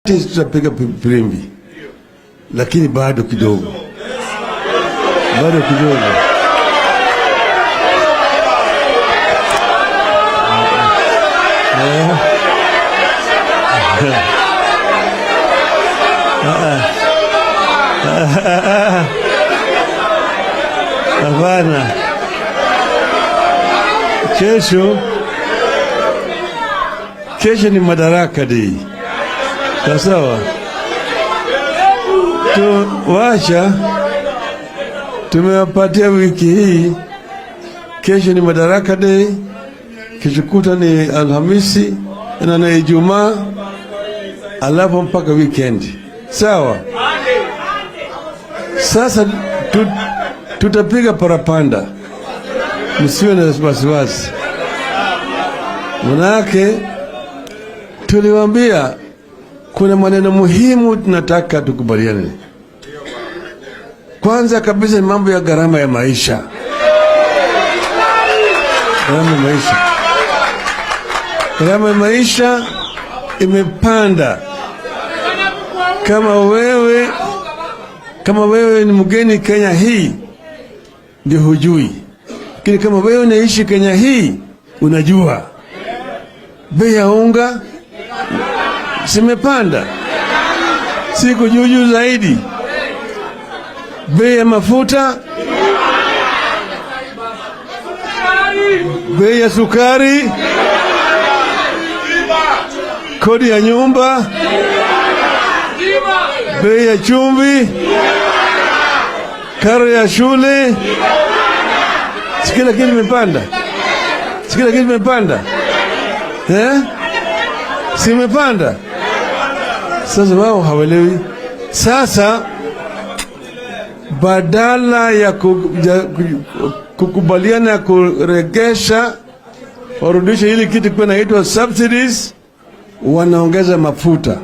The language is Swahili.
Tutapiga filimbi, lakini bado kidogo, bado kidogo. Hapana, kesho, kesho ni Madaraka Day, sawa? Tuwacha, tumewapatia wiki hii. Kesho ni Madaraka Day, kesho kuta ni Alhamisi na Ijumaa, alafu mpaka weekend, sawa? Sasa tutapiga parapanda, msiwe na wasiwasi. Manake tuliwaambia kuna maneno muhimu tunataka tukubaliane. Kwanza kabisa ni mambo ya gharama ya maisha, gharama ya maisha, gharama ya maisha imepanda. Kama wewe ni mgeni Kenya hii ndio hujui, lakini kama wewe unaishi Kenya hii unajua bei ya unga zimepanda siku juu juu zaidi, bei ya mafuta, bei ya sukari, kodi ya nyumba, bei ya chumvi, karo ya shule, si kila kitu imepanda, si kila kitu imepanda, eh? Si imepanda? Sasa wao hawaelewi. Sasa badala ya kukubaliana ya kuregesha warudishe hili kitu kwa inaitwa subsidies, wanaongeza mafuta.